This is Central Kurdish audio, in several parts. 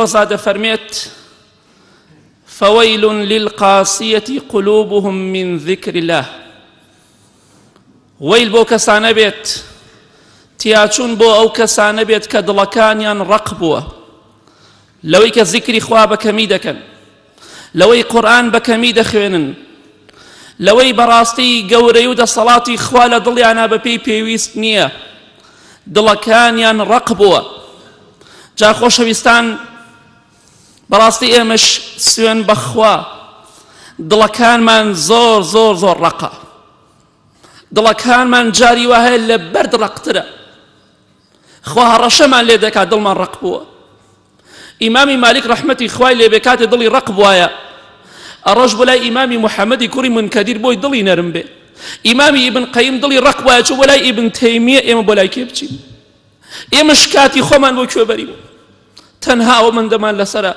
پیرۆزا دەفەرمێت فویل للقاسیة قلوبهم من ذکر الله وەیل بۆ کەسانە بێت تیاچوون بۆ ئەو کەسانە بێت کە دڵەکانیان ڕق بووە لەوەی کە زیکری خوا بە کەمی دەکەن لەوەی قورئان بە کەمی دەخوێنن لەوەی بەڕاستی گەورەی و دەسەڵاتی خوا لە دڵیانە بەپێی پێویست نییە دڵەکانیان ڕق بووە جا خۆشەویستان بەڕاستی ئێمەش سوێن بەخوا دڵەکانمان زۆر زۆر زۆر ڕەقە دڵەکانمان جاری وا هەیە لە بەرد ڕەقترە خوا هەڕەشەمان لێ دەکات دڵمان ڕەق بووە ئیمامی مالیک ڕەحمەتی خوای لێ بێ کاتێ دڵی ڕەق بوایە ئەڕۆش بۆ لای ئیمامی محەممەدی کوڕی منکەدیر بۆی دڵی نەرم بێ ئیمامی ئیبن قەیم دڵی ڕەق بوایە چوو بۆ لای ئیبن تەیمیە ئێمە بۆ لای کێ بچین ئێمەش کاتی خۆمان بۆ کوێ بەرین تەنها ئەوە مندەمان لەسەرە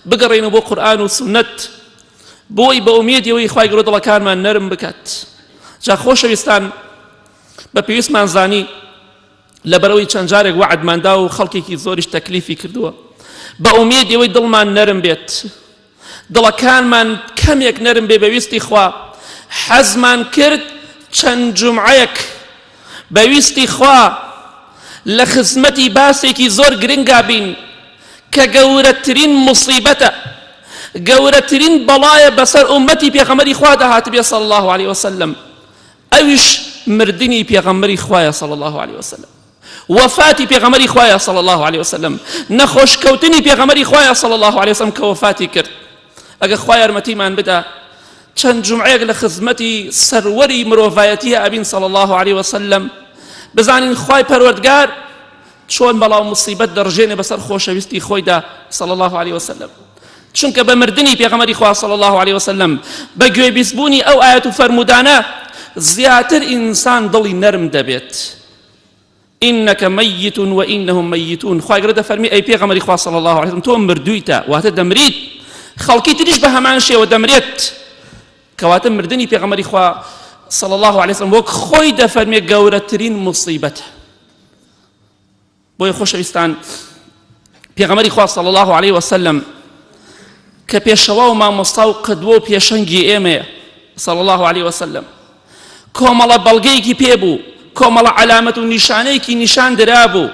بگەڕێینەوە بۆ قورئان و سوننەت بۆی بە ئومێدی ئەوەی خوای گەورە دڵەکانمان نەرم بکات جا خۆشەویستان بە پێویستمان زانی لەبەرەوەی چەند جارێک وەعدمان دا و خەڵکێکی زۆریش تەکلیفی کردووە بە ئومێدی ئەوەی دڵمان نەرم بێت دڵەکانمان کەمێک نەرم بێ بە ویستی خوا حەزمان کرد چەند جومعەیەک بە ویستی خوا لە خزمەتی باسێکی زۆر گرنگا بین کە گەورەترین مصیبەتە گەورەترین بەڵایە بەسەر ئومەتی پێغەمبەری خوا داهاتبێ صلی الله علیه وسلم ئەویش مردنی پێغەمبەری خوایە صلی الله علیه وسلم وەفاتی پێغەمبەری خوایە صلی الله علیه وسلم نەخۆش کەوتنی پێغەمبەری خوایە صلی الله علیه وسلم کە وەفاتی کرد ئەگە خوا یارمەتیمان بدا چەند جمعەیەک لە خزمەتی سەروەری مرۆڤایەتی ئەبین صلی الله علیه وسلم بزانین خوای پەروەردگار چۆن بەڵاو مصیبەت دەڕژێنێ بەسەر خۆشەویستی خۆیدا صلی الله علیه وسلم چونکە بە مردنی پێغەمبەری خوا صلی الله علیه وسلم بە گوێبیستبوونی ئەو ئایەت و فەرموودانە زیاتر ئینسان دڵی نەرم دەبێت إنك ميت وإنهم ميتون خوای گەورە دەفەرمی ئەی پێغەمبەری خوا صلی الله علیه وسلم تۆ مردوویتە واتە دەمریت خەڵکی تریش بە هەمان شێوە دەمرێت کەواتە مردنی پێغەمبەری خوا صلی الله علیه وسلم وەک خۆی دەفەرمێ گەورەترین مصیبەتە بۆیە خۆشەویستان پێغەمبەری خوا صلی الله علیه وسلم کە پێشەوا و مامۆستا و قدوە و پێشەنگی ئێمەیە صلی الله علیه وسلم کۆمەڵە بەڵگەیەکی پێبوو کۆمەڵە عەلامەت و نیشانەیەکی نیشان درابوو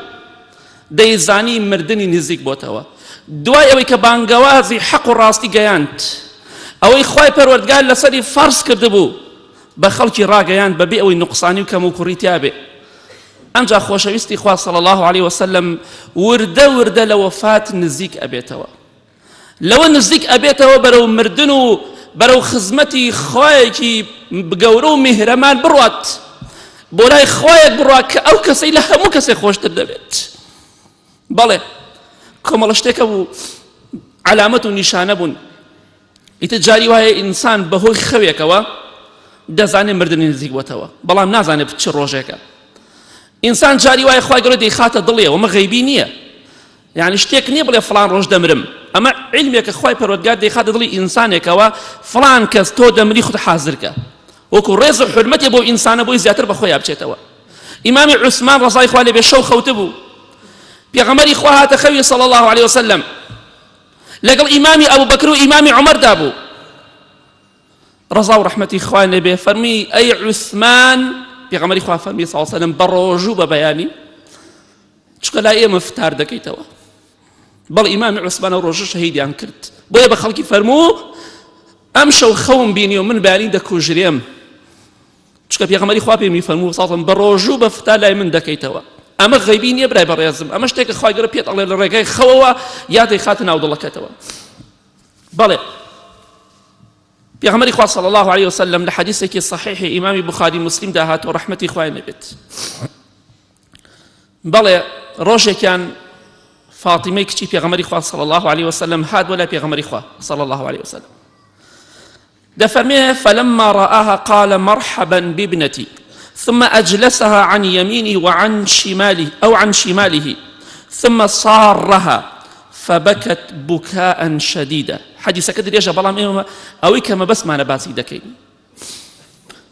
دەیزانی مردنی نزیک بۆتەوە دوای ئەوەی کە بانگەوازی حەق و ڕاستی گەیاند ئەوەی خوای پەروەردگار لەسەری فەرز کردبوو بە خەڵکی ڕاگەیاند بەبێ ئەوەی نوقسانی و کەموکوڕی تیابێ ئەمجا خۆشەویستی خوا صلی الله علیه وسلم وردە وردە لە وەفات نزیک ئەبێتەوە لەوە نزیک ئەبێتەوە بەرەو مردن و بەرەو خزمەتی خوایەکی گەورە و میهرەمان بڕوات بۆ لای خوایەک بڕوا کە ئەو کەسەی لە هەموو کەسێک خۆشتر دەبێت بەڵێ کۆمەڵە شتێکە بوو عەلامەت و نیشانە بوون ئیتر جاری وایە ئینسان بەهۆی خەوێکەوە دەزانێت مردنی نزیک بۆتەوە بەڵام نازانێت چ ڕۆژێکە ئینسان جاری وایە خوای گەورە دەیخاتە دڵیەوە ئەمە غەیبی نییە یعنی شتێک نییە بڵێ فڵان ڕۆژ دەمرم ئەمە عیلمێکە خوای پەروەردگار دەیخاتە دڵی ئینسانێکەوە فڵان کەس تۆ دەمری خود حازرکە وەکو ڕێز و حرمەتێ بۆ ئینسانە بۆی زیاتر بە خۆیا بچێتەوە ئیمامی عوسمان ڕەزای خوا لێ بێ شەو خەوتبوو پێغەمبەری خوا هاتە خەوی صلی الله علیه وسلم لەگەڵ ئیمامی ئەبوبەکر و ئیمامی عومەردا بوو ڕەزا و ڕەحمەتی خوای لێ بێ فەرمی ئەی عوسمان پێغەمبەری خوا فەرمی صلی الله علیه وسلم بە ڕۆژوو بە بەیانی چونکە لای ئێمە فتار دەکەیتەوە بەڵ ئیمامی عوسمان ئەو ڕۆژە شەهیدیان کرد بۆیە بە خەڵکی فەرموو ئەم شەو خەوم بینی و من بەیانی دەکوژرێم چونکە پێغەمبەری خوا پێمی فەرموو ساڵم بە ڕۆژوو بە فتا لای من دەکەیتەوە ئەمە غەیبی نییە برای بەڕێزم ئەمە شتێکە خوای گەورە پێت ئەڵێ لە ڕێگای خەوەوە یا دەیخاتە ناو دڵەکەتەوە بەڵێ پێغەمبەری خوا صلی الله علیه وسلم لە حەدیثێکی صحیحی ئیمامی بوخاری مسلمدا هاتووە ڕەحمەتی خوای نەبێت بەڵێ ڕۆژێکیان فاطیمەی کچی پێغەمبەری خوا صلی الله علیه وسلم هات بۆ لای پێغەمبەری خوا صلی الله علیه وسلم دەفەرمێ فلما رآها قال مرحبا بابنتي ثم أجلسها عن يمينه وعن شماله أو عن شماله ثم صارها فبكت بكاء شديدا حدیثەکە درێژە بەڵام ئێمە ئەوەی کە مەبەستمانە باسی دەکەین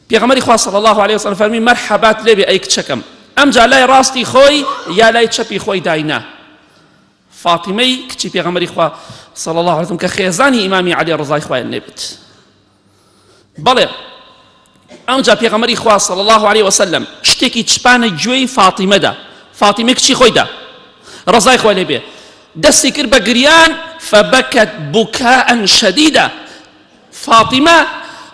پێغەمبەری خوا صلی الله علیه وسلم فەرمی مەرحەبات لێبێ ئەی کچەکەم ئەمجا لای ڕاستی خۆی یا لای چەپی خۆی داینا. فاتیمەی کچی پێغەمبەری خوا صلی الله علیه وسلم کە خێزانی ئیمامی عەلی ڕەزای خوایان لێ بێت. بەڵێ ئەمجا پێغەمبەری خوا صلی الله علیه وسلم شتێکی چپانە گوێی فاتیمەدا، فاتیمە کچی خۆیدا ڕەزای خوای لێ بێ، دەستی کرد بە گریان، فبکت بکاء شدیدا. فاتیمە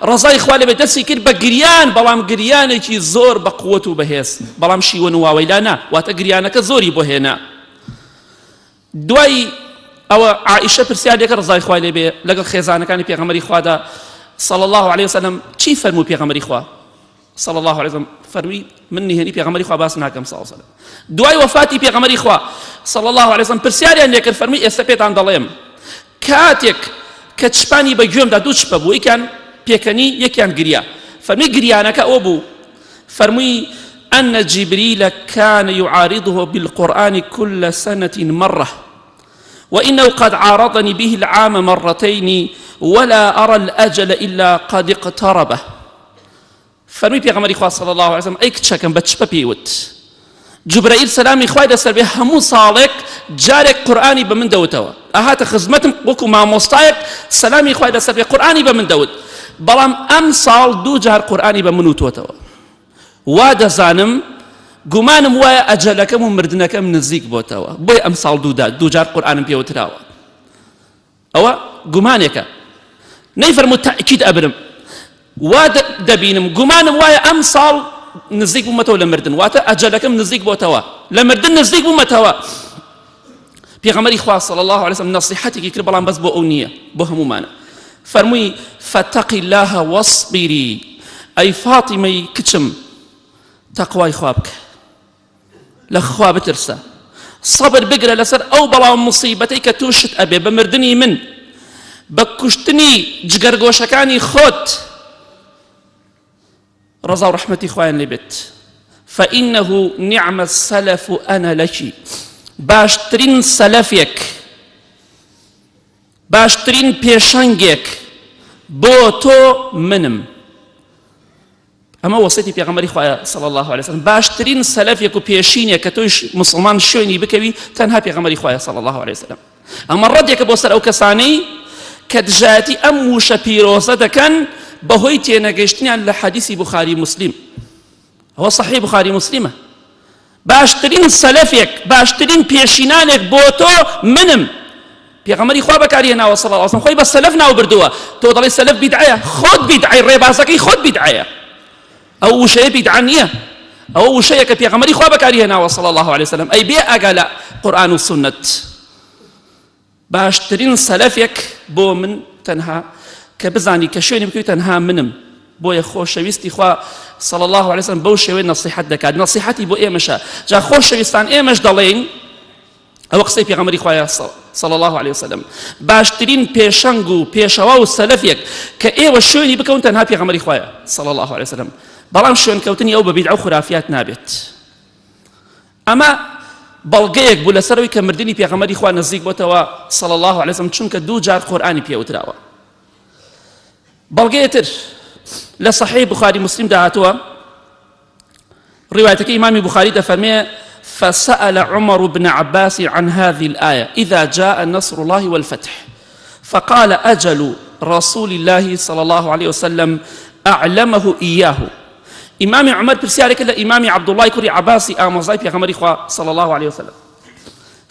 ڕەزای خوا لێ بێ دەستی کرد بە گریان، بەڵام گریانێکی زۆر بە قووەت و بەهێز، بەڵام شیوەن و واوەیلا نا، واتە گریانەکە زۆری بۆ هێنا. دوای ئەوە عائیشە پرسیار لێکرد ڕەزای خوای لێ بێ لەگەڵ خێزانەکانی پێغەمبەری خوادا صلی الله علیه وسلم چی فەرموو پێغەمبەری خوا صلی الله علیه وسلم فەرمی من نهێنی پێغەمبەری خوا باس ناکەم صلی الله علیه وسلم. دوای وەفاتی پێغەمبەری خوا صلی الله علیه وسلم پرسیاریان لێکرد فەرمی ئێستا پێتان دەڵێم کاتێک کە چپانی بە گوێمدا دوو چپە بوو یەکیان پێکەنی یەکیان گریا فەرمی گریانەکە ئەوە بوو فەرمووی أن جبريل كان يعارضه بالقرآن كل سنة مرة وإنه قد عارضني به العام مرتين ولا أرى الأجل إلا قد اقتربه. فەرمووی پێغەمبەری خوا صلی الله علیه وسلم ئەی کچەکەم بە چپە پێی وت جوبرەئیل سەلامی خوای لەسەر بێ هەموو ساڵێک جارێک قورئانی بە من دەوتەوە ئەهاتە خزمەتم وەکو مامۆستایەک سەلامی خوای لەسەر بێ قورئانی بە من دەوت بەڵام ئەم ساڵ دوو جار قورئانی بە من وتوەتەوە وا دەزانم گومانم وایە ئەجەلەکەم و مردنەکەم نزیک بۆتەوە بۆی ئەم ساڵ دوودا دوو جار قورئانم پێوتراوە ئەوە گومانێکە نەیفەرموو تەئکید ئەبرم وا دەبینم گومانم وایە ئەم ساڵ نزیک بوومەتەوە لە مردن واتە ئەجەلەکەم نزیک بۆتەوە لە مردن نزیک بوومەتەوە. پێغەمبەری خوا صلی الله علیه وسلم نەسیحەتێکی کرد بەڵام بەس بۆ ئەو نییە بۆ هەموومانە فەرمووی فاتقی الله واصبری ئەی فاتیمەی کچم تەقوای خوا بکە لە خوا بترسە سەبر بگرە لەسەر ئەو بەڵا و موسیبەتەی کە تووشت ئەبێ بە مردنی من بە کوشتنی جگەرگۆشەکانی خۆت ڕەزا و ڕەحمەتی خوایان لێ بێت فإنه نعم السلف أنا لك باشترین سەلەفێک باشترین پێشەنگێک بۆ تۆ منم. ئەمە وەسیەتی پێغەمبەری خوایە صلی الله علیه وسلم باشترین سەلەفێک و پێشینێک کە تۆیش مسلمان شوێنی بکەوی تەنها پێغەمبەری خوایە صلی الله علیه وسلم. ئەمە ڕەدێکە بۆ سەر ئەو کەسانەی کە دژایەتی ئەم وشە پیرۆزە دەکەن بەهۆی تێنەگەیشتنیان لە حەدیسی بوخاری مسلم. ئەوە صحیح بوخاری مسلمە. باشترین سەلەفێک، باشترین پێشینانێک بۆ تۆ منم. پێغەمبەری خوا بەکاری هێناوە صلی الله علیه وسلم، خۆی بە سەلەف ناو بردووە. تۆ دەڵێی سەلەف بیدعەیە، خۆت بیدعەی، ڕێبازەکەی خۆت بیدعەیە. ئەو وشەیە بیدعە نییە، ئەوە وشەیە کە پێغەمبەری خوا بەکاری هێناوە صلی الله علیه وسلم. ئەی بێ ئاگا لە قورئان و سوننەت. باشترین سەلەفێک بۆ من تەنها کە بزانی کە شوێنی بکەوی تەنها منم. بۆیە خۆشەویستی خوا صلی الله علیه وسلم بەو شێوەیە نەسیحەت دەکات، نەسیحەتی بۆ ئێمەشە. جا خۆشەویستان ئێمەش دەڵێین ئەوە قسەی پێغەمبەری خوایە صلی الله علیه وسلم، باشترین پێشەنگ و پێشەوا و سەلەفێک کە ئێوە شوێنی بکەون تەنها پێغەمبەری خوایە صلی الله علیه وسلم. بەڵام شوێنکەوتنی ئەو بە بیدعە و خورافیات نابێت. ئەمە بەڵگەیەک بوو لەسەر ئەوەی کە مردنی پێغەمبەری خوا نزیک بۆتەوە صلی الله علیه وسلم، چونکە دوو جار قورئانی پێوتراوە. بەڵگەیە تر لە صحیح بخاری مسلم دا هاتووە، ڕیوایەتەکەی ئیمامی بخاری دەفەرمێ فسأل عمر بن عباس عن هذه الآية إذا جاء نصر الله والفتح فقال أجل رسول الله صلى الله عليه وسلم أعلمه إياه. ئیمامی عومەر پرسیارێک کرد لە ئیمامی عەبدوڵڵای کوڕی عەباسی ئامۆزای پێغەمبەری خوا صلی الله علیه وسلم،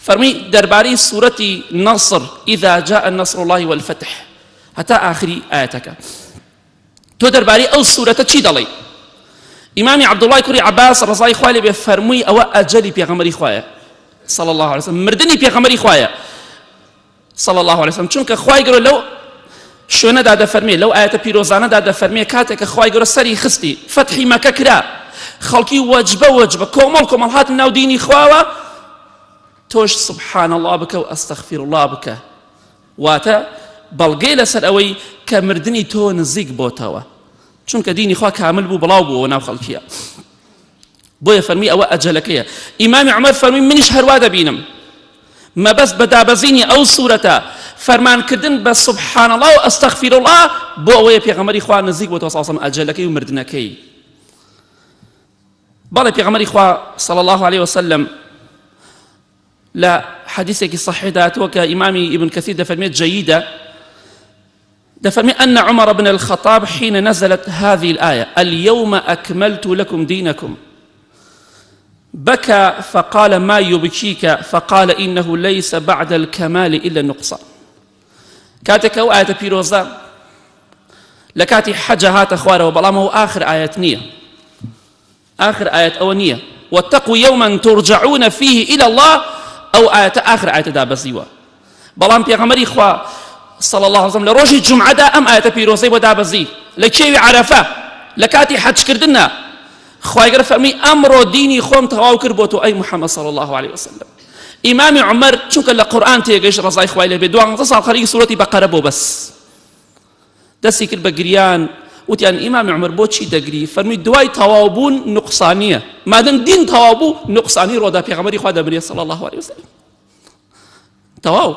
فەرمی دەربارەی سورەتی نەصر إذا جاء نصر الله والفتح هەتا ئاخری ئاەتەکە تۆ دەربارەی ئەو سورەتە چی دەڵێی؟ ئیمامی عەبدوڵڵای کوڕی عەباس ڕەزای خوای لێ بێ فەرمووی ئەوە ئەجەلی پێغەمبەری خوایە صلی الله علیه وسلم، مردنی پێغەمبەری خوایە صلی اللە علیە وسلم، چونکە خوای گەورە لەو شوێنەدا دەفەرمێ، لەو ئایەتە پیرۆزانەدا دەفەرمێ کاتێک کە خوای گەورە سەری خستی فەتحی مەکە کرا، خەڵکی وەجبە وەجبە کۆمەڵ کۆمەڵ هاتن ناو دینی خواوە، تۆش سبحان اللە بکە و ئەستەغفیر اللە بکە، واتە بەڵگەی لەسەر ئەوەی کە مردنی تۆ نزیک بۆتەوە، چونکە دینی خوا کامل بوو بڵاو بووەوە ناو خەڵکیە. بۆیە فەرمی ئەوە ئەجەلەکەیە. ئیمامی عومەر فەرمی منیش هەروا دەبینم مەبەست بە دابەزینی ئەو سورەتە فەرمانکردن بە سبحان الله و ئەستەغفیر الله بۆ ئەوەیە پێغەمبەری خوا نزیک بۆتەوە صلی الله علیه وسلم ئەجەلەکەی و مردنەکەی. بەڵێ پێغەمبەری خوا صلی الله علیه وسلم. لە حەدیثێکی صحیحدا هاتووە کە ئیمامی ئیبن کەثیر دەفەرمێت جەیدە دەفەرمێ أن عمر بن الخطاب حين نزلت هذه الآية اليوم أكملت لكم دينكم بكى فقال ما يبكيك فقال إنه ليس بعد الكمال إلا النقصان کاتێک ئەو ئاەتە پیرۆزە لە کاتی حەجە هاتە خوارەوە بەڵام ئەو ئاخر ئاەت نییە ئاخر ئایەت ئەوە نییە واتقوا یوما ترجعون فیه الی اللە ئەو ئایەتە ئاخر ئایەتە دابەزیوە بەڵام پێغەمبەری خوا صلی الله علیه وسلم لە ڕۆژی جومعەدا ئەم ئایەتە پیرۆزەی بۆ دابەزی لە کێوی عەرەفە لە کاتی حەجکردنە خوای گەورە فەرمی ئەمڕۆ دینی خۆم تەواو کرد بۆ تۆ ئەی محەممەد صلی الله علیه وسلم ئیمامی عومەر چونکە لە قورئان تێگەیشت ڕەزای خوای لێ بێ دوانزە ساڵ خەریکی سوورەتی بەقەرە بۆ بەس دەستی کرد بە گریان وتیان ئیمامی عومەر بۆچی دەگری فەرمی دوای تەواو بوون نوقسانیە مادەم دین تەواو بوو نوقسانی ڕۆدا پێغەمبەری خوا دەمرێ صلی الله علیه وسلم تەواو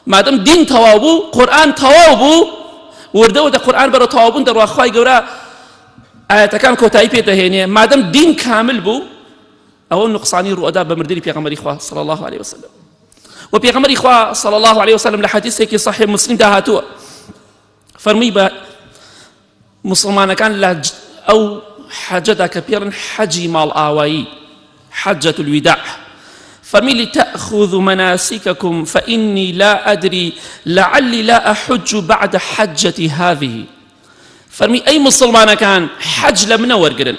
مادەم دین تەواو بوو قورئان تەواو بوو وردە وردە قورئان بەرەو تەواو بوون دەڕوا خوای گەورە ئاەتەکان کۆتایی پێ دەهێنێ مادەم دین کامل بوو ئەوە نوقسانی ڕوئەدا بە مردنی پێغەمبەری خوا صلی الله علیه وسلم و پێغەمبەری خوا صلی الله علیه وسلم لە حەدیثێکی صحیح مسلمدا هاتووە فەرمووی بە مسلمانەکان لە ئەو حەجەدا کە پێڵن حەجی ماڵئاوایی حجة الوداع فەرمی لتأخذوا مناسككم فإني لا أدري لعلي لا أحج بعد حجتي هذه فەرمی ئەی مسلمانەکان حەج لە منە وەرگرن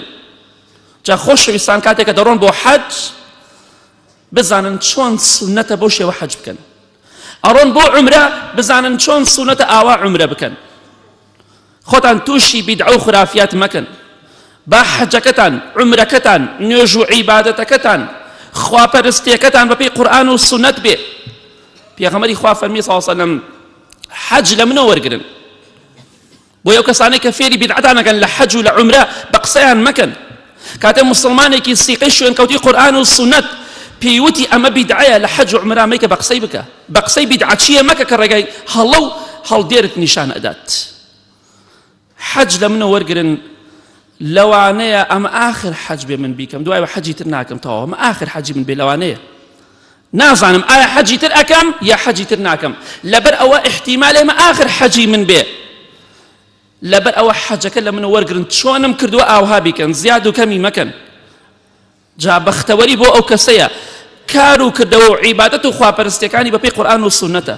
جا خۆشەویستان کاتێک کە دەڕۆن بۆ حەج بزانن چۆن سونەتە بەو شێوە حەج بکەن ئەڕۆن بۆ عومرە بزانن چۆن سونەتە ئاوا عومرە بکەن خۆتان تووشی بیدعە و خرافیات مەکەن با حەجەکەتان عومرەکەتان نوێژ و عیبادەتەکەتان خواپەرستیەکەتان بەپێی قورئان و سونەت بێ پێغەمبەری خوا فەرمی صلی الله علیه وسلم حەج لە منەوە وەرگرن بۆیە ئەو کەسانەی کە فێری بیدعەتان ئەکەن لە حەج و لە عومرە بە قسەیان مەکەن کاتێ موسڵمانێکی سیقەی شوێنکەوتی قورئان و سوننەت پێیوتی ئەمە بیدعەیە لە حەج و عومرە مەیکە بە قسەی بکە بە قسەی بیدعەچییە مەکە کە ڕێگای هەڵە و هەڵدێرت نیشان ئەدات حەج لە منە وەرگرن لەوانەیە ئەمە ئاخر حەج بێ من بیکەم دوای حەجی تر ناکەم تەواو ئەمە ئاخر حەجی من بێ لەوانەیە نازانم ئایا حەجی تر ئەکەم یا حەجی تر ناکەم لەبەر ئەوە احتیمال ئێمە ئاخر حەجی من بێ لەبەر ئەوە حەجەکە لە من وەرگرن چۆنم کردووە ئاوها بیکەن زیاد و کەمی مەکەن جا بەختەوەری بۆ ئەو کەسەیە کار و کردەوە و عیبادەت و خواپەرستیەکانی بەپێی قورئان و سوننەتە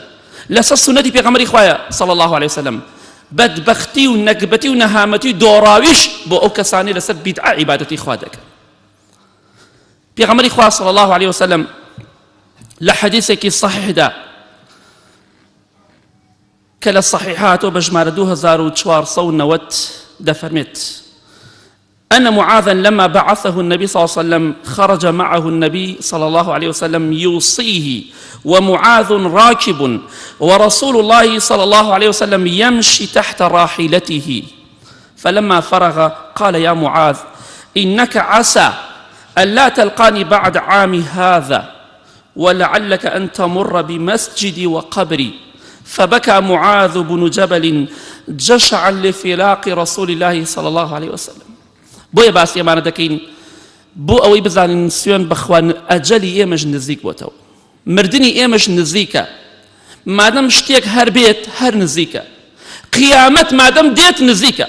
لەسەر سوننەتی پێغەمبەری خوایە صلی الله علیه وسلم بەدبەختی و نەگبەتی و نەهامەتی و دۆڕاویش بۆ ئەو کەسانەی لەسەر بیدعە عیبادەتی خوا دەکەن پێغەمبەری خوا صلی الله علیه وسلم لە حەدیثێکی صحیحدا کە لە صحیحاتەوە بە ژمارە 2490 دەفەرمێت أن معاذا لما بعثه النبي صلى الله عليه وسلم خرج معه النبي صلى الله عليه وسلم يوصيه ومعاذ راكب ورسول الله صلى الله عليه وسلم يمشي تحت راحلته فلما فرغ قال يا معاذ إنك عسى ألا تلقاني بعد عام هذا ولعلك أن تمر بمسجدي وقبري فبكى معاذ بن جبل جشعا لفراق رسول الله صلى الله عليه وسلم بۆیە باسی ئەمانە دەکەین بۆ ئەوەی بزانین سوێن بەخوا ئەجەلی ئێمەش نزیک بۆتەوە مردنی ئێمەش نزیکە مادەم شتێک هەر بێت هەر نزیکە قیامەت مادەم دێت نزیکە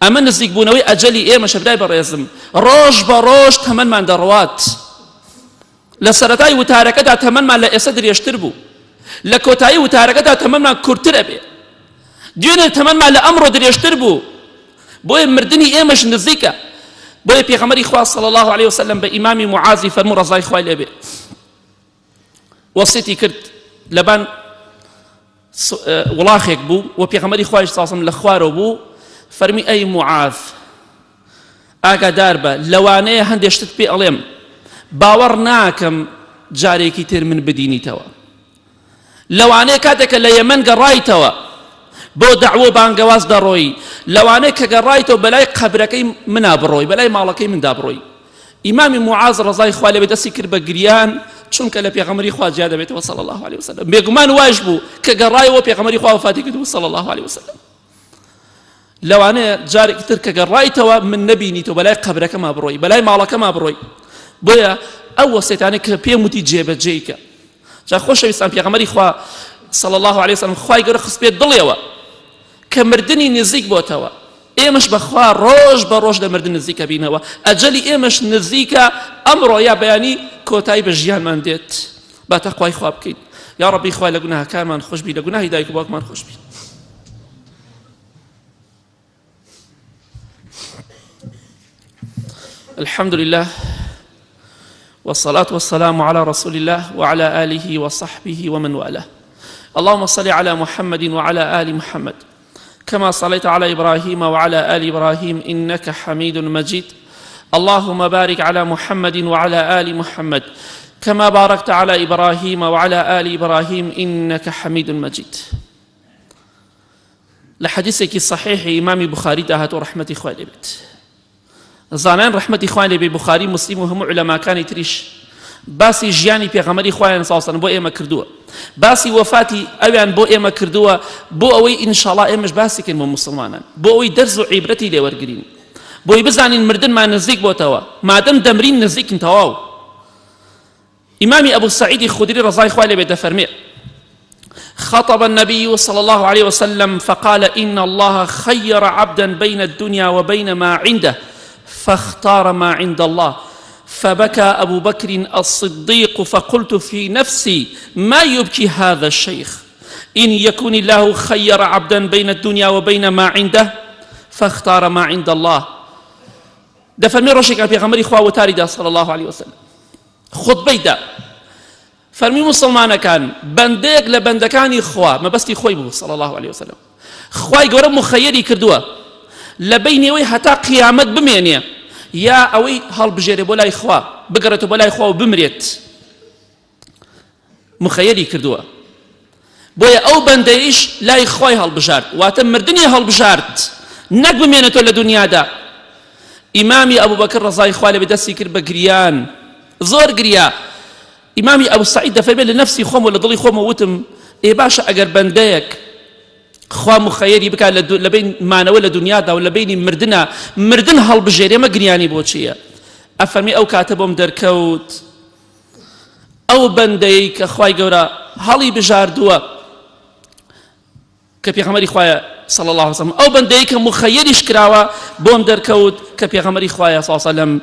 ئەمە نزیک بوونەوەی ئەجەلی ئێمەشە برای بەڕێزم ڕۆژ بە ڕۆژ تەمەنمان دەڕوات لە سەرەتای وتارەکەدا تەمەنمان لە ئێستا درێژتر بوو لە کۆتایی وتارەکەدا تەمەنمان کورتتر ئەبێ دوێنێ تەمەنمان لە ئەمڕۆ درێژتر بوو بۆیە مردنی ئێمەش نزیکە بۆیە پێغەمبەری خوا صلی الله علیه وسلم بە ئیمامی معاذی فەرموو ڕەزای خوای لێ بێ وەسیەتی کرد لەبان وڵاخێک بوو و پێغەمبەری خوایش ساسم لە خوارەوە بوو فەرمی ئەی معاذ ئاگادار بە لەوانەیە هەندێک شتت پێ ئەڵێم باوەڕ ناکەم جارێکی تر من بدینیتەوە لەوانەیە کاتێک کە لە یەمەن گەڕایتەوە بۆ دەعوە و بانگەواز دەڕۆی لەوانەیە کە گەڕایتەوە بەلای قەبرەکەی منا بڕۆی بەلای ماڵەکەی مندا بڕۆی ئیمامی معاذ ڕەزای خوا لێ دەستی کرد بە گریان چونکە لە پێغەمبەری خوا جیا دەبێتەوە صلی الله علیه وسلم بێگومان وایش بوو کە گەڕایەوە پێغەمبەری خوا وەفاتی کردبوو صلی الله علیه وسلم لەوانەیە جارێکی تر کە گەڕایتەوە من نەبینیتەوە بەلای قەبرەکەما بڕۆی بەلای ماڵەکەما بڕۆی بۆیە ئەو وەسێتانەی کە پێم وتی جێبەجێی کە. جا خۆشەویستان پێغەمبەری خوا صلی الله علیه وسلم خوای گەورە خست پێ دڵیەوە کە مردنی نزیک بۆتەوە. ئێمەش بەخوا ڕۆژ بە ڕۆژ لە مردن نزیکە بینەوە، ئەجەلی ئێمەش نزیکە، ئەمڕۆ یا بەیانی کۆتایی بە ژیانمان دێت. با تەقوای خوا بکەین. یا ڕەبی خوای لە گوناهەکانمان خۆشبی، لە گوناهی دایک و باوکمان خۆشبی. الحمد لله والصلاة والسلام على رسول الله وعلى آله وصحبه ومن والاه اللهم صل على محمد وعلى آل محمد كما صليت على إبراهيم وعلى آل إبراهيم إنك حميد مجيد اللهم بارك على محمد وعلى آل محمد كما باركت على إبراهيم وعلى آل إبراهيم إنك حميد مجيد لە حەدیسێکی صحیحی ئیمامی بوخاریدا هاتووە ڕەحمەتی خوای لێ بێت زانایان ڕەحمەتی خوای لێ بێ بوخاری مسلم و هەموو عولەماکانی تریش باسی ژیانی پێغەمبەری خوایان صلی الله بۆ ئێمە کردووە باسی وەفاتی ئەویان بۆ ئێمە کردووە بۆ ئەوەی ئینشاڵا ئێمەش باسی کەین بۆ موسڵمانان بۆ ئەوەی دەرز و عیبرەتی لێ وەرگرین بۆی بزانین مردنمان نزیک بۆتەوە مادەم دەمرین نزیکین تەواو ئیمامی ئەبو سەعیدی خودری ڕەزای خوای لێ بێت دەفەرمێ خطب النبي صلى الله عليه وسلم فقال إن الله خير عبدا بين الدنيا وبين ما عنده فاختار ما عند الله فبكى أبو بكر الصديق فقلت في نفسي ما يبكي هذا الشيخ إن يكون الله خير عبدا بين الدنيا وبين ما عنده فاختار ما عند الله دەفەرمێ ڕۆژێکان پێغەمبەری خوا وتاری دا صلی الله علیه وسلم خوتبەی دا فەرمی موسڵمانەکان بەندەیەک لە بەندەکانی خوا مەبەستی خۆی بوو صلی الله علیه وسلم خوای گەورە مخەیەری کردووە لە بەینەوەی هەتا قیامەت بمێنێ یا ئەوەی هەڵبژێرێ بۆ لای خوا بگەڕێتەوە بۆ لای خوا و بمرێت مخەیەری کردووە بۆیە ئەو بەندەیش لای خوای هەڵبژارد واتە مردنی هەڵبژارد نەک بمێنێتەوە لە دنیادا ئیمامی ئەبوبەکر ڕەزای خوا لێ دەستی کرد بە گریان زۆر گریا ئیمامی ئەبو سعید دەفەرمێ لە نەفسی خۆم و لە دڵی خۆمەوە وتم ئێ باشە ئەگەر بەندەیەک خوا مخەیەری بکات لە بین مانەوە لە دنیادا و لە بینی مردنا مردن هەڵبژێرێ مە گریانی بۆ چییە ئەفەرمی ئەو کاتە بۆم دەرکەوت ئەو بەندەی کە خوای گەورە هەڵی بژاردووە کە پێغەمبەری خوایە صلی الله علیه وسلم ئەو بەندەی کە مخەیەریش کراوە بۆم دەرکەوت کە پێغەمبەری خوایە صلی الله علیه وسلم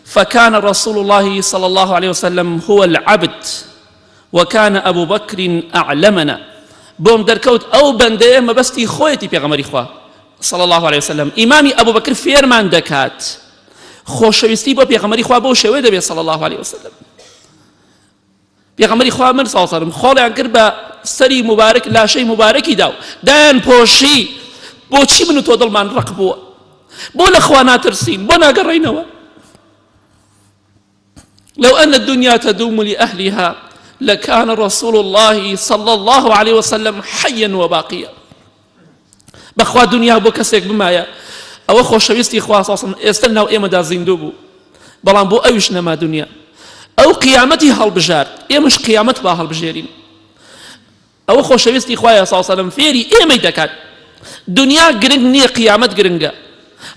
فكان رسول الله صلى الله عليه وسلم هو العبد وكان أبو بكر أعلمنا بۆم دەرکەوت ئەو بەندەیە مەبەستی خۆیەتی پێغەمبەری خوا صلى الله عليه وسلم ئیمامی ئەبو بەکر فێرمان دەکات خۆشەویستی بۆ پێغەمبەری خوا بەو شێوەیە دەبێت صلی الله علیه وسلم پێغەمبەری خوا من صلی الله علیه وسلم خۆڵیان کرد بە سەری مبارک لاشەی مبارەکی دا و دایان پۆشی بۆچی من و تۆ دڵمان ڕق بووە بۆ لە خوا ناترسین بۆ ناگەڕێینەوە لو أن الدنيا تدوم لأهلها لكان رسول الله صلى الله عليه وسلم حيا وباقيا بەخوا دنیا بۆ کەسێک بمایە ئەوە خۆشەویستی خوا ساسم ئێستا ناو ئێمەدا زیندوو بوو بەڵام بۆ ئەویش نەما دنیا ئەو قیامەتی هەڵبژارد ئێمەش قیامەت با هەڵبژێرین ئەوە خۆشەویستی خوایە صلی سەلەم فێری ئێمەی دەکات دنیا گرنگ نییە قیامەت گرنگە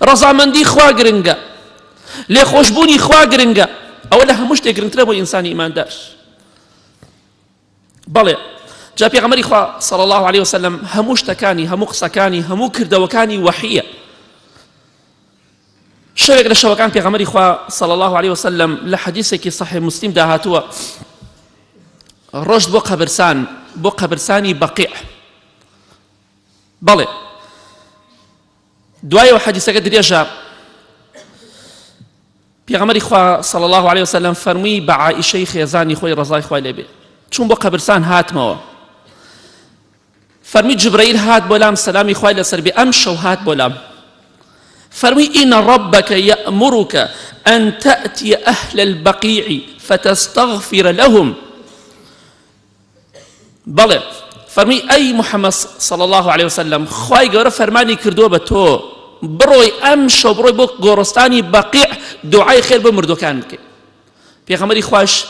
ڕەزامەندی خوا گرنگە لێخۆشببوونی خوا گرنگە ئەوە لە هەموو شتێک گرنگترە بۆ ئینسانی ئیماندار بەڵێ جا پێغەمبەری خوا صلی الله علیه وسلم هەموو شتەکانی هەموو قسەکانی هەموو کردەوەکانی وەحیە شەوێک لە شەوەکان پێغەمبەری خوا صلی الله علیه وسلم لە حەدیثێکی صحیح مسلم دا هاتووە ڕۆشت بۆ قەبرسان بۆ قەبرسانی بەقیع بەڵێ دوایەوە حەدیسەکە درێژە پێغەمبەری خوا صلی اللە علیە وسلم فەرمووی بە عائیشەی خێزانی خۆی ڕەزای خوای لێ بێ چووم بۆ قەبرسان هاتمەوە فەرمی جبرائیل هات بۆ لام سەلامی خوای لەسەر بێ ئەم شەو هات بۆ لام فەرمی إن ربك يأمرك أن تأتي أهل البقيع فتستغفر لهم بەڵێ فەرمی ئەی محمد صلی اللە علیە وسلم خوای گەورە فەرمانی کردووە بە تۆ بڕۆی ئەم شەو بڕۆی بۆ گۆڕستانی بەقیع دوعای خێر بۆ مردوەکان بکەی پێغەمبەری خواش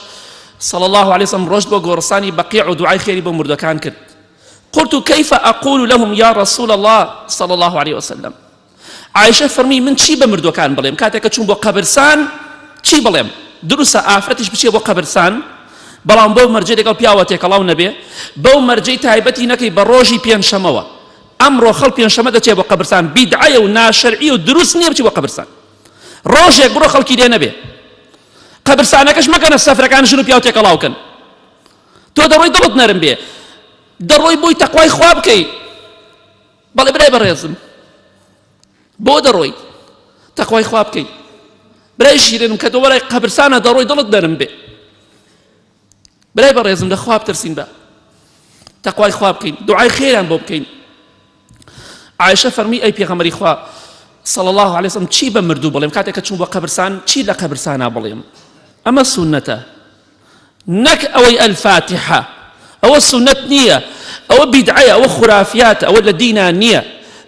صلی الله علیه وسلم ڕۆشت بۆ گۆڕستانی بەقیع و دوعای خێری بۆ مردوەکان کرد قلت كيف أقول لهم يا رسول الله صلى الله عليه وسلم عائشە فەرمی من چی بە مردوەکان بڵێم کاتێک کە چوون بۆ قەبرسان چی بڵێم؟ دروستە ئافرەتیش بچێ بۆ قەبرسان بەڵام بەو مەرجەی لەگەڵ پیاوە تێکەڵاو نەبێ، بەو مەرجەی تایبەتی نەکەی بە ڕۆژی پێنجشەمەوە. ئەمڕۆ خەڵک پێنجشەمە دەچێ بۆ قەبرسان، بیدعەیە و ناشەرعیە و دروست نییە بچی بۆ قەبرسان. ڕۆژێک بڕۆ خەڵکی لێ نەبێ. قەبرسانەکەش مەکەنە سەفرەکان ژن و پیاو تێکەڵاو کەن. تۆ دەڕۆی دڵت نەرم بێ، دەڕۆی بۆی تەقوای خوا بکەی. بەڵێ برای بەڕێزم بۆ دەڕۆی تەخوای خوا بکەی برای شیرنم کە تۆ وەرای قەبرسانە دەڕۆی دڵت نەرم بێ برای بەڕێزم لە خوا بترسین بە تەقوای خوا بکەین دوعای خێران بۆ بکەین عایشە فەرمی ئەی پێغەمبەری خوا صلی الله علیه وسلم چی بە مردوو بڵێم کاتێک کە چوون بۆ قەبرسان چی لە قەبرسانا بڵێم ئەمە سوننەتە نەک ئەوەی الفاتحە ئەوە سوننەت نییە ئەوە بیدعەیە ئەوە خورافیاتە ئەوە لە دینا نییە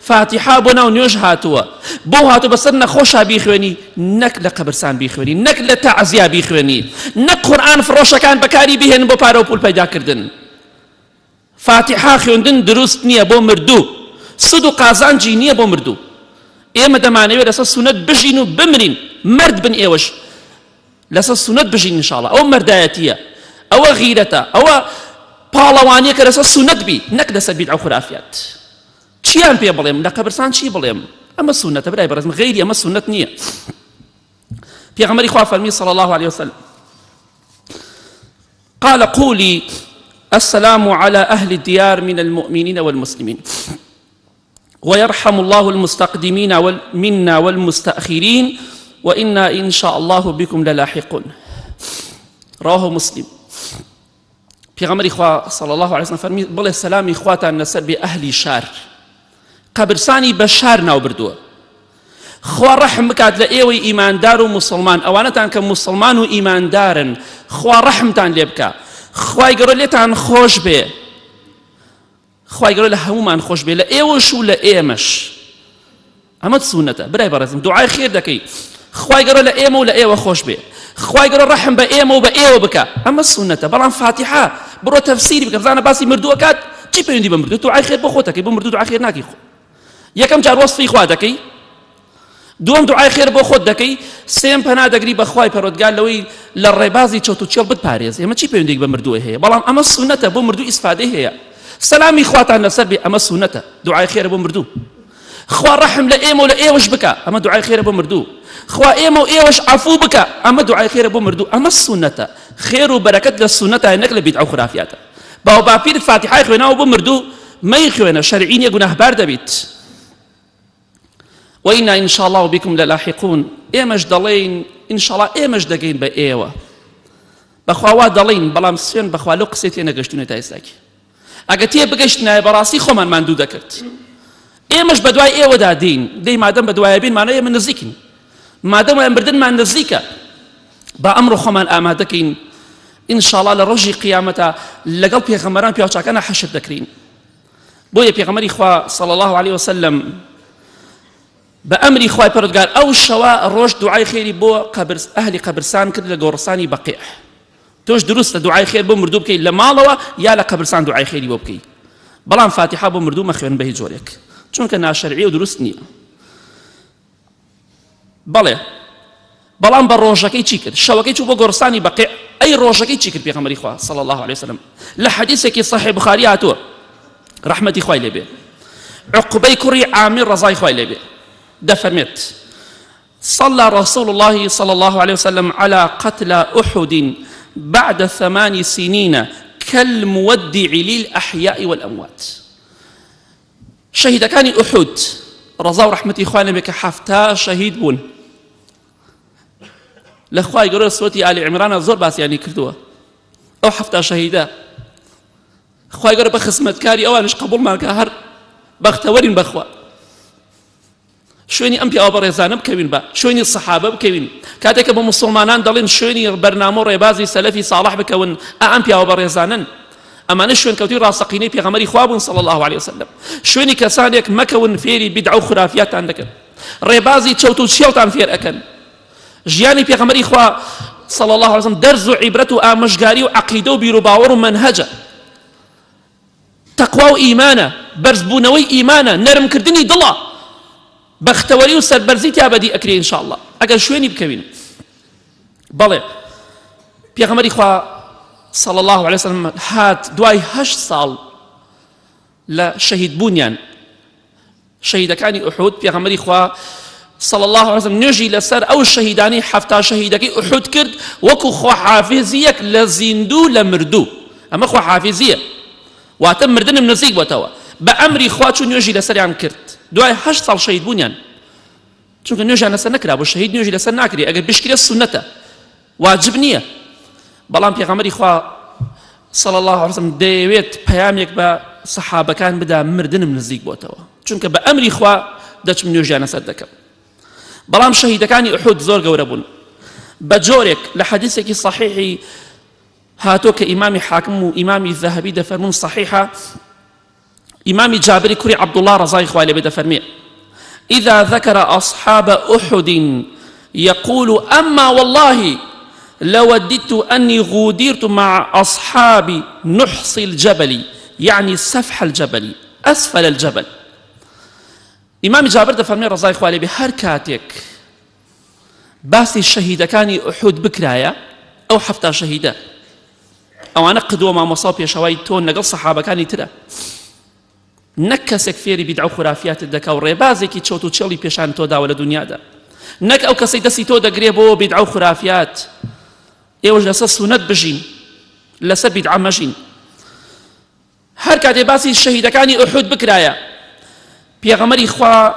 فاتیحە بۆ ناو نوێژ هاتووە بۆ هاتوو بەسەر نەخۆشا بیخوێنی نەک لە قەبرسان بیخوێنی نەک لە تەعزیا بیخوێنی نەک قورئان فڕۆشەکان بەکاری بهێنن بۆ پارە و پول پەیداکردن فاتیحە خوێندن دروست نییە بۆ مردوو سود و قازانجی نییە بۆ مردوو ئێمە دەمانەوێت لەسەر سونەت بژین و بمرین مەرد بن ئێوەش لەسەر سونەت بژین انشاءاللە ئەوە مەردایەتیە ئەوە غیرەتە ئەوە پاڵەوانیە کە لەسەر سونەت بی نەک لەسەر بیدع و خورافیات چیان پێ بڵێم لە قەبرسان چی بڵێم ئەمە سونەتە برای بەڕێزم غەیری ئەمە سونەت نییە پێغەمبەری خوا فەرمی صلی الله عليه وسلم قال قولي السلام على أهل الديار من المؤمنين والمسلمين ويرحم الله المستقدمين منا والمستأخرين وإنا إن شاء الله بكم للاحقون رواه مسلم پێغەمبەری خوا صلی الله علیه وسلم فەرمی بڵێ سەلامی خواتان لەسەر بێ ئەهلی شار قەبرسانی بە شار ناو بردووە خوا ڕەحم بکات لە ئێوەی ئیماندار و موسڵمان ئەوانەتان کە موسڵمان و ئیماندارن خوا ڕەحمتان لێ بکا خوای گەورە لێتان خۆش بێ خوای گەورە لە هەمومان خۆش بێ لە ئێوەش و لە ئێمەش ئەمە سونەتە برای بەڕێزم دوعای خێر دەکەی خوای گەورە لە ئێمە و لە ئێوە خۆش بێ خوای گەورە ڕەحم بە ئێمە و بە ئێوە بکە ئەمە سونەتە بەڵام فاتیحە بڕۆ تەفسیری بکە بزانە باسی مردووەکات چی پەیوەندی بە مردوو دوعای خێر بۆ خۆتەکەی بۆ مردوو دوعای خێر ناکەی خۆ یەکەم جار وەسفی خوا دەکەی دووەم دوعای خێر بۆ خۆت دەکەی سێم پەنا دەگری بە خوای پەرۆدگار لەوەی لە ڕێبازی چەوت و چێڵ بتپارێز ئێمە چی پەیوەندێک بە مردووە هەیە بەڵام ئەمە سونەتە بۆ مردوو ئیسفادەی هەیە سەلامی خواتان لەسەر بێ ئەمە سونەتە دوعای خێرە بۆ مردوو خوا ڕەحم لە ئێمە و لە ئێوەش بکە ئەمە دوعای خێرە بۆ مردوو خوا ئێمە و ئێوەش عەفوو بکە ئەمە دوعای خێرە بۆ مردوو ئەمە سونەتە خێر و بەرەکەت لە سونەتە نەک لە بیدعە و خورافیاتە باو باپیرت فاتیحای خوێناوە بۆ مردوو مەیخوێنە شەرعی نیە گوناهبار دەبیت وإنا إن شاء الله بكم للاحقون ئێمەش دەڵێین إن شاء الله ئێمەش دەگەین بە ئێوە بەخوا وا دەڵێین بەڵام سوێن بەخوا لەو قسەی تێنەگەشتونە تا ئێستاکی ئەگە تێ بگەشتنایە بەڕاستی خۆمان ماندوو دەکرد ئێمەش بەدوای ئێوەدا دێین دەی مادەم بەدوایە بین مانای ئێمە نزیکین مادەم وایە مردنمان نزیکە با ئەمڕۆ خۆمان ئامادەکەین ئینشاڵا لە ڕۆژی قیامەتە لەگەڵ پێغەمبەران پیاوچاکانە حەشر دەکرین بۆیە پێغەمبەری خوا صلی الله علیه وسلم بە ئەمری خوای پەروەردگار ئەو شەوە ڕۆژ دوعای خێری بۆ قەبر ئەهلی قەبرسان کرد لە گۆڕستانی بەقیع تۆش دروستە دوعای خێر بۆ مردوو بکەیت لە ماڵەوە یا لە قەبرسان دوعای خێری بۆ بکەیت بەڵام فاتیحە بۆ مردوو مەخوێن بە هیچ جۆرێک چونکە ناشەرعی و دروست نییە بەڵێ بەڵام بە ڕۆژەکەی چی کرد شەوەکەی چوو بۆ گۆڕستانی بەقیع ئەی ڕۆژەکەی چی کرد پێغەمبەری خوا صلی الله علیه وسلم لە حەدیثێکی صحیح بخاری هاتووە ڕەحمەتی خوای لێ بێ عقبەی کوڕی عامر ڕەزای خوای لێ بێ دەفەرمێت صلى رسول الله صلى الله عليه وسلم على قتلى أحد بعد ثمان سنين كالمودع للأحياء والأموات شەهیدەکانی ئوحود ڕەزا و ڕەحمەتی خوایان لێبێ کە 70 شەهید بوون لە خوای گەورە سوەتی ئالی عیمرانە زۆر باسیانی کردووە ئەو 70 شەهیدە خوای گەورە بە خزمەتکاری ئەوانش قبوڵمان کە هەر بەختەوەرین بەخوا شوێنی ئەم پیاوە بەڕێزانە بکەوین بە شوێنی سەحابە بکەوین کاتێک کە بە موسڵمانان دەڵێن شوێنی بەرنامە و ڕێبازی سەلەفی ساڵح بکەون ئا ئەم پیاوە بەڕێزانن ئەمانە شوێنکەوتوی ڕاستەقینەی پێغەمبەری خوا بوون صلی الله علیه وسلم شوێنی کەسانێک مەکەون فێری بیدعە و خرافیاتان دەکەن ڕێبازی چەوت و چێڵتان فێر ئەکەن ژیانی پێغەمبەری خوا صلی الله علیه وسلم دەرز و عیبرەت و ئامۆژگاری و عەقیدە و بیروباوەڕ و مەنهەجە تەقوا و ئیمانە، بەرزبوونەوەی ئیمانە، نەرمکردنی دڵە، بەختەوەری و سەربەرزی تیا بەدی ئەکرێ ان شاء اللە ئەگەر شوێنی بکەوین. بەڵێ. پێغەمبەری خوا صلی الله علیه وسلم هات دوای هەشت ساڵ لە شەهید بوونیان شەهیدەکانی ئوحود پێغەمبەری خوا صلی الله علیه وسلم نوێژی لەسەر ئەو شەهیدانی حەفتا شەهیدەکەی ئوحود کرد وەکو خواحافیزیەک لە زیندوو لە مردوو ئەمە خواحافیزیە واتە مردنم نزیک بۆتەوە بە ئەمری خوا چوو نوێژی لەسەریان کرد دوای هەشت ساڵ شەهید بوونیان چونکە نوێژیان لەسەر نەکرابوو شەهید نوێژی لەسەر ناکرێ ئەگەر بشکرێت سونەتە واجب نییە بەڵام پێغەمبەری خوا صلی الله علیه وسلم دەیەوێت پەیامێک بە سەحابەکان بدا مردنم نزیک بۆتەوە چونکە بە ئەمری خوا دەچم نوێژیان لەسەر دەکەم بەڵام شەهیدەکانی ئوحود زۆر گەورە بوون بە جۆرێک لە حەدیثێکی صحیحی هاتۆ کە ئیمامی حاکم و ئیمامی ذەهەبی دەفەرمون صحیحە ئیمامی جابری کوڕی عەبدوڵڵا ڕەزای خوای لێ بێ دەفەرمێ إذا ذكر أصحاب أحد يقول أما والله لوددت أني غودرت مع أصحاب نحص الجبل يعني سفح الجبل أسفل الجبل ئیمامی جابر دەفەرمێ ڕەزای خوای لێ بێ هەر کاتێک باسی شەهیدەکانی ئوحود بکرایە ئەو حەفتا شەهیدە ئەوانە قدوە مامۆسا و پێشەوای تۆن لەگەڵ سەحابەکانی ترە نەک کەسێک فێری بیدع و خورافیاتت دەکا و ڕێبازێکی چۆت و چێڵی پێشان تۆ داوە لە دنیادا نەک ئەو کەسەی دەستی تۆ دەگرێ بۆ بیدع و خورافیات ئێوەش لەسەر سونەت بژین لەسەر بیدعە مەژین هەر کاتێ باسی شەهیدەکانی ئوحود بکرایە پێغەمبەری خوا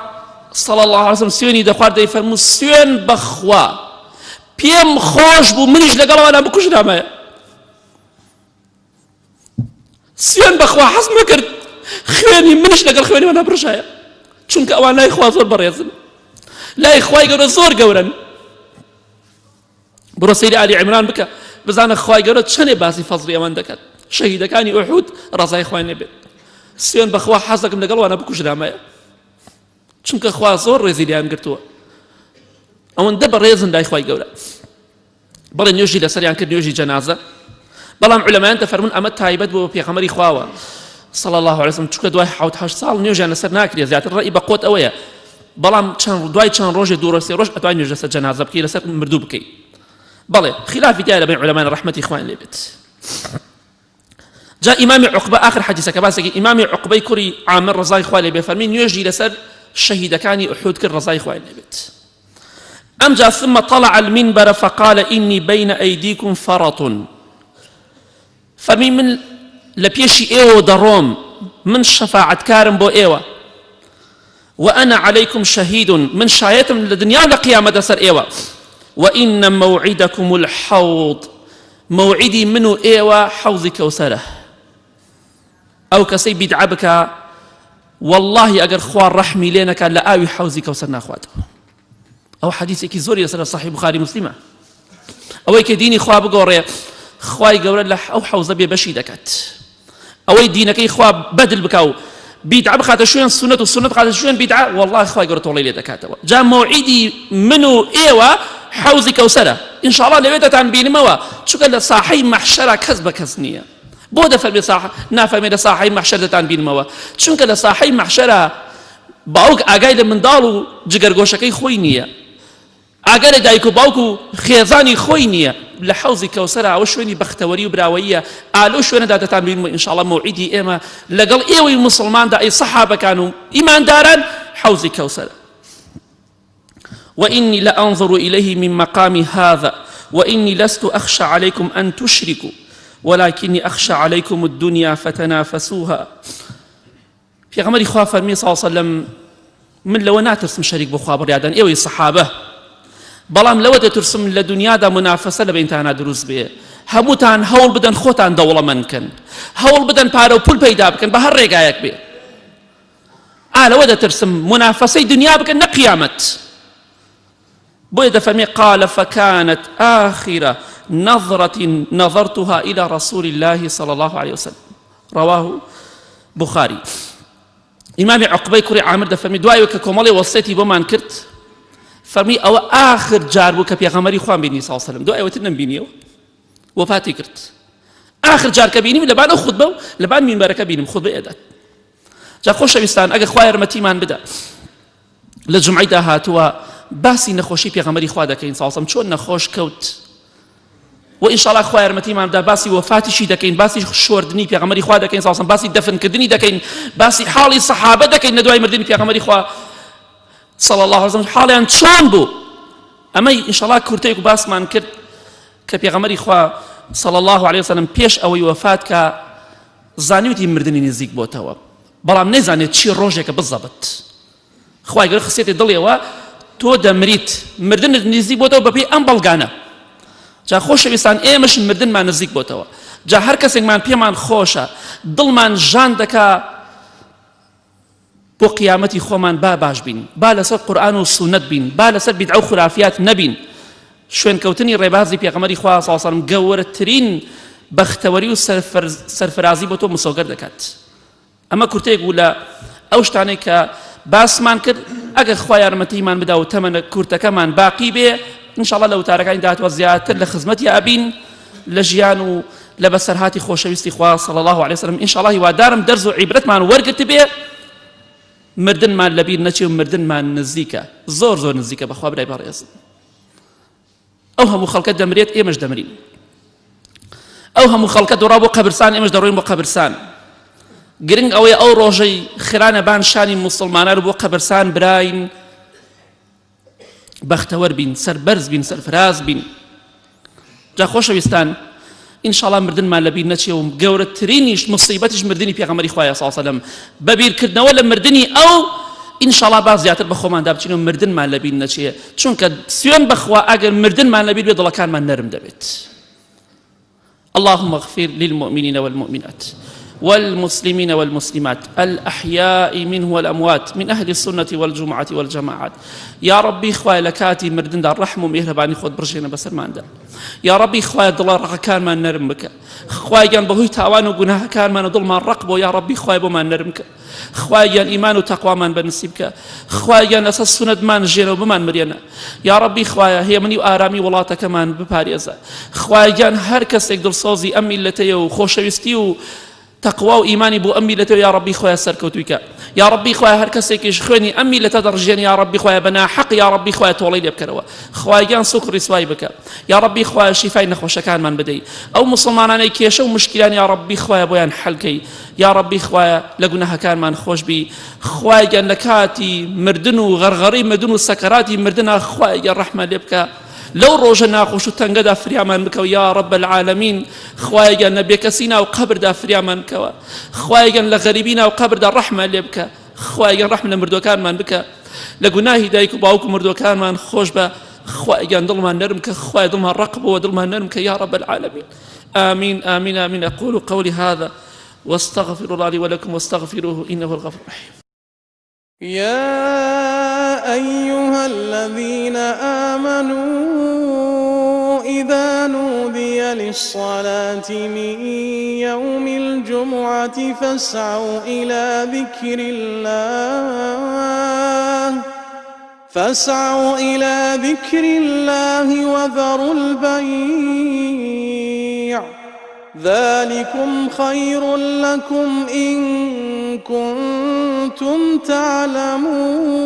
صلی الله علیه وسلم سوێنی دەخوارد دەیفەرموو سوێن بەخوا پێم خۆش بوو منیش لەگەڵ ئەوانە بکوژرامایە سوێن بەخوا حەز نەکرد خوێنی منیش لەگەڵ خوێنی ئەوانە بڕژایە چونکە ئەوان لای خوا زۆر بەڕێزن لای خوای گەورە زۆر گەورەن بڕۆ سەیری ئالی عیمران بکە بزانە خوای گەورە چەنێ باسی فەزڵی ئەوان دەکات شەهیدەکانی ئوحود ڕەزای خوای نەبێت سوێن بەخوا حەز دەکەم لەگەڵ وانە بکوژرامایە چونکە خوا زۆر ڕێزی لیان گرتووە ئەوەندە بەڕێزن لای خوای گەورە بەڵێ نوێژی لەسەریان کرد نوێژی جەنازە بەڵام عولەمایان دەفەرمون ئەمە تایبەت بۆ پێغەمبەری خواوە صلی الله علیه وسلم چونکە دوای حوت هەشت ساڵ نوێژیان لەسەر ناکرێت زیاتر ڕەئی بە قۆت ئەوەیە بەڵام چەند دوای چەند ڕۆژێ دوو ڕۆژ سێ ڕۆژ ئەتوانی نوێژ لەسەر جەنازە بکەی لەسەر مردوو بکەی بەڵێ خلافی تیایە لە بەین عولەمایان ڕەحمەتی خوایان لێ بێت جا ئیمامی عقبە آخر حەدیسەکە باسێکی ئیمامی عقبەی کوڕی عامر ڕەزای خوای لێ بێ فەرمی نوێژی لەسەر شەهیدەکانی ئوحود کرد ڕەزای خوای لێ بێت ئەمجا ثم طلع المنبر فقال إني بين أيديكم فرط فەرمی من لە پێشی ئێوە دەڕۆم من شەفاعەتکارم بۆ ئێوە وأنا عليكم شهيد من شایەتم لە دنیا لە قیامەت لەسەر ئێوە وإن موعدكم الحوض موعدی من و ئێوە حەوزی کەوسەرە ئەو کەسەی بیدعە بکا واللهی ئەگەر خوا ڕەحمی لێ نەکات لە ئاوی حەوزی کەوسەر ناخواتەوە ئەو حەدیثێکی زۆری لەسەر صحیح بخاری مسلمە ئەوەی کە دینی خوا بگۆڕێ خوای گەورە لە ئەو حەوزە بێ بەشی دەکات ئەوەی دینەکەی خوا بەدل بکا و بیدعە بخاتە شوێن سونەت و سونەت بخاتە شوێن بیدعە والله خوای گەورە تۆڵەی لێ دەکاتەوە جا مەوعیدی من و ئێوە حەوزی کەوسەرە ئینشاءڵڵا لەوێ دەتان بینمەوە چونکە لە ساحەی مەحشەرا کەس بە کەس نییە بۆ دەفەرمێ ساحە نافەرمێ لە ساحەی مەحشەر دەتان بینمەوە چونکە لە ساحەی مەحشەرا باوک ئاگای لە منداڵ و جگەرگۆشەکەی خۆی نییە ئاگا لە دایک و باوک و خێزانی خۆی نییە لە حەوزی کەوسەرا ئەوە شوێنی بەختەوەری و براوەییە ئا لەو شوێنەدا دەتانبینم و ئینشاڵڵا مەوعیدی ئێمە لەگەڵ ئێوەی موسڵماندا ئەی سەحابەکان و ئیمانداران حەوزی کەوسەرە وإني لأنظر إليه من مقامي هذا وإني لست أخشى عليكم أن تشركوا ولكني أخشى عليكم الدنيا فتنافسوها پێغەمبەری خوا فەرمی صلی اللە وسلم من لەوە ناترسم شەریک بۆ خوا بڕیادان ئێوەی سەحابە بەڵام لەوە دەترسم لە دنیادا منافەسە لە بینتانە دروست بێ هەمووتان هەوڵ بدەن خۆتان دەوڵەمەند کەن هەوڵ بدەن پارە و پول پەیدا بکەن بە هەر ڕێگایەک بێ ئا لەوە دەترسم منافەسەی دنیا بکەن نە قیامەت بۆیە دەفەرمێ قال فكانت آخر نظرة نظرتها إلى رسول الله صلى الله عليه وسلم رواه بخاري ئیمامی عقبەی کوڕی عامر دەفەرمی دوای کە کۆمەڵی وەسێتی بۆمان کرد فەرمی ئەوە ئاخر جار بوو کە پێغەمبەری خوان بینی صلی الله علیه و سلم دوای ئەوەتر نەمبینیەوە وەفاتی کرد ئاخر جار کە بینیم لەبان ئەو خوتبە و لەبان مینبەرەکە بینیم خوتبە ئێدات جا خۆشەویستان ئەگەر خوا یارمەتیمان بدا لە جومعەی داهاتووە باسی نەخۆشی پێغەمبەری خوا دەکەین ساڵسەم چۆن نەخۆش کەوت. و ئینشاڵا خوا یارمەتیمان بدا باسی وەفاتیشی دەکەین، باسی شۆردنی پێغەمبەری خوا دەکەین صلی الله، باسی دەفنکردنی دەکەین، باسی حاڵی سەحابە دەکەین لە دوای مردنی پێغەمبەری خوا صلی الله علیه وسلم حاڵیان چۆن بوو. ئەمەی ئینشاڵا کورتەیەک و باسمان کرد کە پێغەمبەری خوا صلی الله علیه وسلم پێش ئەوەی وەفات کە زانیوتی مردنی نزیک بۆتەوە، بەڵام نەیزانێت چی ڕۆژێکە بزەبت. خوای گەورە خستێتە دڵیەوە تۆ دەمریت، مردنت نزیک بۆتەوە بەپێی ئەم بەڵگانە. جا خۆشەویستان ئێمەش مردنمان نزیک بۆتەوە، جا هەر کەسێکمان پێمان خۆشە دڵمان ژان دەکا بۆ قیامەتی خۆمان با باش بین، با لەسەر قورئان و سوننەت بین، با لەسەر بیدعە و خورافیات نەبین. شوێنکەوتنی ڕێبازی پێغەمبەری خوا صلی الله علیه و سلم گەورەترین بەختەوەری و سەرفرازی بۆ تۆ مسۆگەر دەکات. ئەمە کورتەیەک بوو لە ئەو شتانەی کە باسمان کرد. ئەگەر خوا یارمەتیمان بدا و تەمەنە کورتەکەمان باقی بێ ئینشاءڵڵا لە وتارەکانی داهاتوە زیاتر لە خزمەتی ئەبین لە ژیان و لە بەسەرهاتی خۆشەویستی خوا صلی الله علیه وسلم. ئینشاءڵڵا هیوادارم دەرز و عیبرەتمان وەرگرت بێ، مردنمان لەبیر نەچێ و مردنمان نزیکە، زۆر زۆر نزیکە. بەخوا برای بەڕێزم ئەو هەموو خەڵکە دەمرێت ئێمەش دەمرین، ئەو هەموو خەڵکە دۆڕا بۆ قەبرسان ئێمەش دەڕۆین بۆ قەبرسان. گرنگ ئەوەیە ئەو ڕۆژەی خرانە بان شانی موسڵمانان بۆ قەبرسان براین بەختەوەر بین، سەربەرز بین، سەرفراز بین. جا خۆشەویستان ئینشاڵا مردنمان لەبیر نەچێ و گەورەترینیش مصیبەتیش مردنی پێغەمبەری خوایە صلی الله علیه وسلم. بەبیرکردنەوە لە مردنی ئەو ئینشاڵا با زیاتر بە خۆماندا بچین و مردنمان لەبیر نەچێ، چونکە سوێن بەخوا ئەگەر مردنمان لەبیر بێ دڵەکانمان نەرم دەبێت. اللهم اغفر للمؤمنين والمؤمنات والمسلمين والمسلمات الأحياء منه والأموات من أهل السنة والجمعة والجماعات. یا ڕەبی خوایە لە کاتی مردندا ڕەحم و میهرەبانی خۆت بڕژێنە بەسەرماندا. یا ڕەبی خوایە دڵە ڕەقەکانمان نەرم بکە. خوای گیان بەهۆی تاوان و گوناهەکانمان و دڵمان ڕەق بۆ، یا ڕەبی خوای بۆمان نەرم کە. خوای گیان ئیمان و تەقوامان بە نسیب کە. خوای گیان لەسەر سوننەتمان ژێنە و بمان مرێنە. یا ڕەبی خوایە هێمنی و ئارامی وڵاتەکەمان بپارێزە. خوای گیان هەر کەسێک دڵسۆزی ئەم میللەتەیە و خۆشەویستی و تەقوا و ئیمانی بۆ ئەم میللەتەوە یا ڕەبی خوایە سەرکەوتووی کە. یا ڕەبی خوایە هەر کەسێکیش خوێنی ئەم میللەتە دەڕژێنێ یا ڕەبی خوایە بە ناحەق یا ڕەبی خوایە تۆڵەی لێ بکەرەوە. خوایە گیان سوک ڕیسوای بکە. یا ڕەبی خوایە شیفای نەخۆشەکانمان بدەی. ئەو موسڵمانانەی کێشە و مشکیلان یا ڕەبی خوایە بۆیان حەل کەی. یا ڕەبی خوایە لە گوناهەکانمان خۆش بی. خوایە گیان لە کاتی مردن و غەرغەڕی مردن و سەکەراتی مردنا خوایە گیان ڕەحمان لێ بکە. لەو ڕۆژە ناخۆش و تەنگەدا فریامان بکەوە یا رب العالمین. خوایە گیان لە بێکەسی ناو قەبردا فریامان بکەوە. خوایە گیان لە غەریبی ناو قەبردا ڕەحمان لێ بکە. خوایە گیان ڕەحم لە مردوەکانمان بکە، لە گوناهی دایک و باوک و مردوەکانمان خۆش بە. خوایە گیان دڵمان نەرم کە، خوایە دڵمان ڕەق بووە، دڵمان نەرم کە یا رب العالمین. آمین آمین آمین. أقول قولي هذا واستغفر الله لي ولكم واستغفروه إنه الغفور الرحيم. يا أيها الذين آمنوا إذا نودي للصلاة من يوم الجمعة فاسعوا إلى ذكر الله فاسعوا إلى ذكر الله وذروا البيع ذلكم خير لكم إن كنتم تعلمون.